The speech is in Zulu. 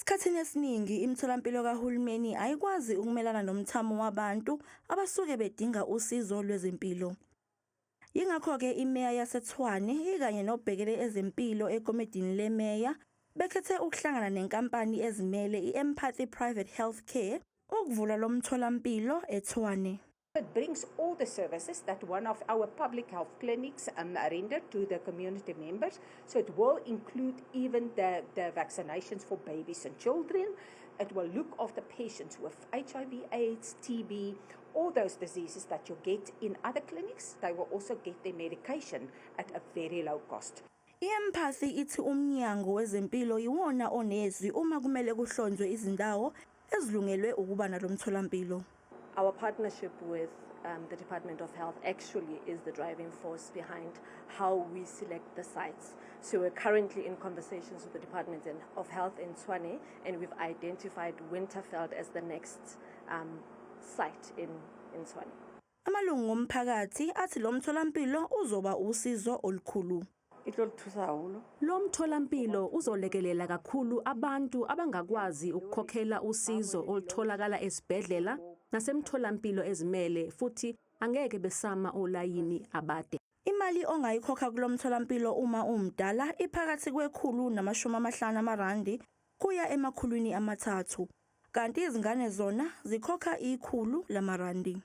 Esikhathini esiningi imitholampilo kahulumeni ayikwazi ukumelana nomthamo wabantu abasuke bedinga usizo lwezempilo. Yingakho-ke imeya yaseTshwane ikanye nobhekele ezempilo ekomidini lemeya bekhethe ukuhlangana nenkampani ezimele i-Empathy Private Healthcare ukuvula lo mtholampilo eTshwane. It brings all the services that one of our public health clinics render to the community members. So it will include even the vaccinations for babies and children. It will look after patients with HIV, AIDS, TB, all those diseases that you get in other clinics. They will also get their medication at a very low cost. I-Empathy ithi umnyango wezempilo iwona onezwi uma kumele kuhlonzwe izindawo ezilungelwe ukuba nalomtholampilo. Our partnership with the Department of Health actually is the driving force behind how we select the sites. So we're currently in conversations with the Department of Health in Tshwane, and we've identified Winterveld as the next site in Tshwane. Amalungu omphakathi athi lo mtholampilo uzoba usizo olukhulu. E tlo re thusa haholo. Lo mtholampilo uzolekelela kakhulu abantu abangakwazi ukukhokhela usizo olutholakala esibhedlela nasemtholampilo ezimele futhi angeke besama olayini abade. Imali ongayikhokha kulo mtholampilo uma umdala iphakathi kwe-150 amarandi kuya ema-300. Kanti izingane zona zikhokha 100 lamarandi.